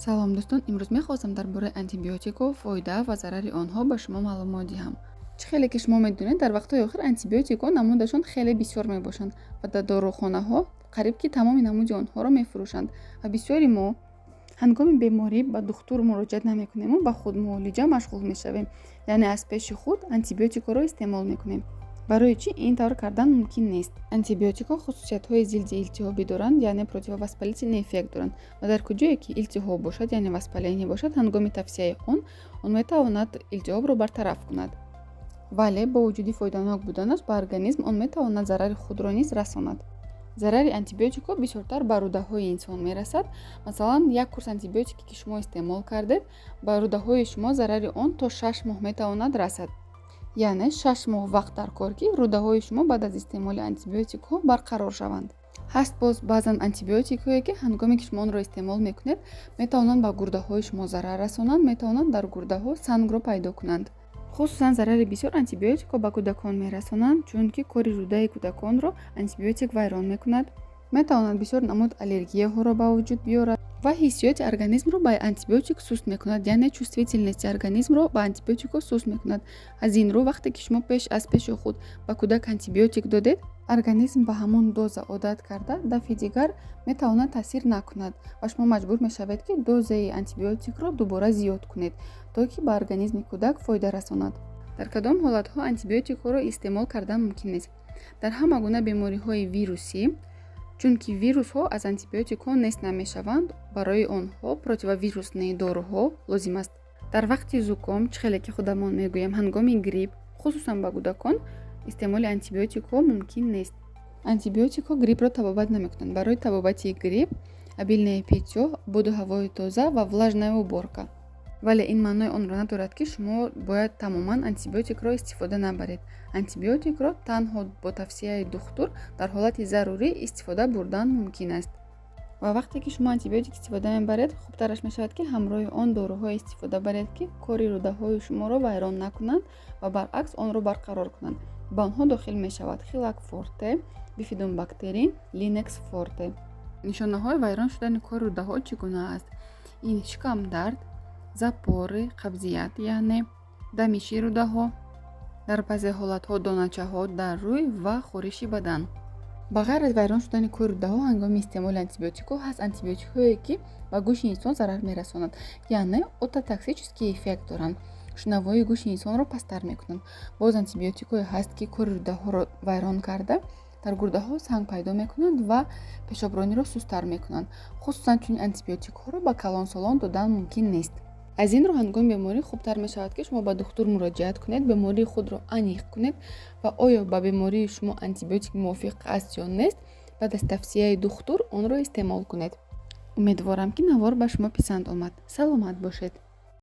Салом, дӯстон! Имрӯз мехостам дар бораи антибиотикҳо, фоида ва зарари онҳо ба шумо маълумот диҳам. Чӣ хеле ки шумо медонед, дар вақтҳои охир антибиотикҳо намудашон хеле бисёр мебошанд ва дар дорухонаҳо қариб ки тамоми намуди онҳоро мефурӯшанд. Ва бисёри мо ҳангоми беморӣ ба духтур муроҷиат намекунему ба худмуолиҷа машғул мешавем, яъне аз пеши худ антибиотикҳоро истеъмол мекунем. Барои чӣ ин тавр кардан мумкин нест? Антибиотикҳо хусусиятҳои зидди илтиҳобӣ доранд, яъне противовоспалительный эффект доранд, ва дар куҷое ки илтиҳоб бошад, яъне воспаление бошад, ҳангоми тавсияи он метавонад илтиҳобро бартараф кунад. Вале бо вуҷуди фоиданок буданаш ба организм, он метавонад зарари худро низ расонад. Зарари антибиотикҳо бисёртар ба рӯдаҳои инсон мерасад. Масалан, як курс антибиотике ки шумо истеъмол кардед, ба рӯдаҳои шумо зарари он то 6 моҳ метавонад расад, яъне 6 моҳ вақт дар кор, ки рӯдаҳои шумо баъд аз истеъмоли антибиотикҳо барқарор шаванд. Ҳаст боз баъзан антибиотикҳое, ки ҳангоме ки шумо онро истеъмол мекунед, метавонанд ба гурдаҳои шумо зарар расонанд, метавонанд дар гурдаҳо сангро пайдо кунанд. Хусусан зарари бисёр антибиотикҳо ба кӯдакон мерасонанд, чунки кори рӯдаи кӯдаконро антибиотик вайрон мекунад, метавонад бисёр намуд аллергияҳоро ба вуҷуд биёрад ва ҳиссиёти организмро ба антибиотик суст мекунад, яъне чувствительности организмро ба антибиотикҳо суст мекунад. Аз ин рӯ, вақте ки шумо пеш аз пеши худ ба кӯдак антибиотик додед, организм ба ҳамон доза одат карда, дафъи дигар метавонад таъсир накунад ва шумо маҷбур мешавед, ки дозаи антибиотикро дубора зиёд кунед, то ки ба организми кӯдак фоида расонад. Дар кадом ҳолатҳо антибиотикҳоро истеъмол кардан мумкин нест? Дар ҳама гуна бемориҳои вирусӣ, чунки вирусҳо аз антибиотикҳо нест намешаванд, барои онҳо противовирусные доруҳо лозим аст. Дар вақти зуком, чӣ хеле ки худамон мегӯем, ҳангоми грипп, хусусан ба кӯдакон истеъмоли антибиотикҳо мумкин нест. Антибиотикҳо гриппро табобат намекунанд. Барои табобати грипп обильное питьё, боду ҳавои тоза ва влажная уборка. Вале ин маънои онро надорад, ки шумо бояд тамоман антибиотикро истифода набаред. Антибиотикро танҳо бо тавсияи духтур дар ҳолати зарурӣ истифода бурдан мумкин аст. Ва вақте ки шумо антибиотик истифода мебаред, хубтараш мешавад, ки ҳамроҳи он доруҳое истифода баред, ки кори рӯдаҳои шуморо вайрон накунанд ва баръакс онро барқарор кунанд. Ба онҳо дохил мешавад Хилак форте, Бифидумбактерин, Линекс форте. Нишонаҳои вайрон шудани кори рӯдаҳо чӣ гуна аст? Ин шикамдард, запоры, қабзият, яъне дамиши рӯдаҳо, дар баъзе ҳолатҳо доначаҳо дар рӯй ва хориши бадан. Ба ғайр аз вайрон шудани кори рӯдаҳо ҳангоми истеъмоли антибиотикҳо, ҳаст антибиотикҳое, ки ба гӯши инсон зарар мерасонанд, яъне ототоксический эффект доранд, шунавоии гӯши инсонро пасттар мекунанд. Боз антибиотикҳое ҳаст, ки кори рӯдаҳоро вайрон карда, дар гурдаҳо санг пайдо мекунанд ва пешоброниро сусттар мекунанд. Хусусан чунин антибиотикҳоро ба калонсолон додан мумкин нест. Аз ин рӯ, ҳангоми беморӣ хубтар мешавад, ки шумо ба духтур муроҷиат кунед, бемории худро аниқ кунед ва оё ба бемории шумо антибиотик мувофиқ аст ё нест, баъд аз тавсияи духтур онро истеъмол кунед. Умедворам, ки навор ба шумо писанд омад. Саломат бошед.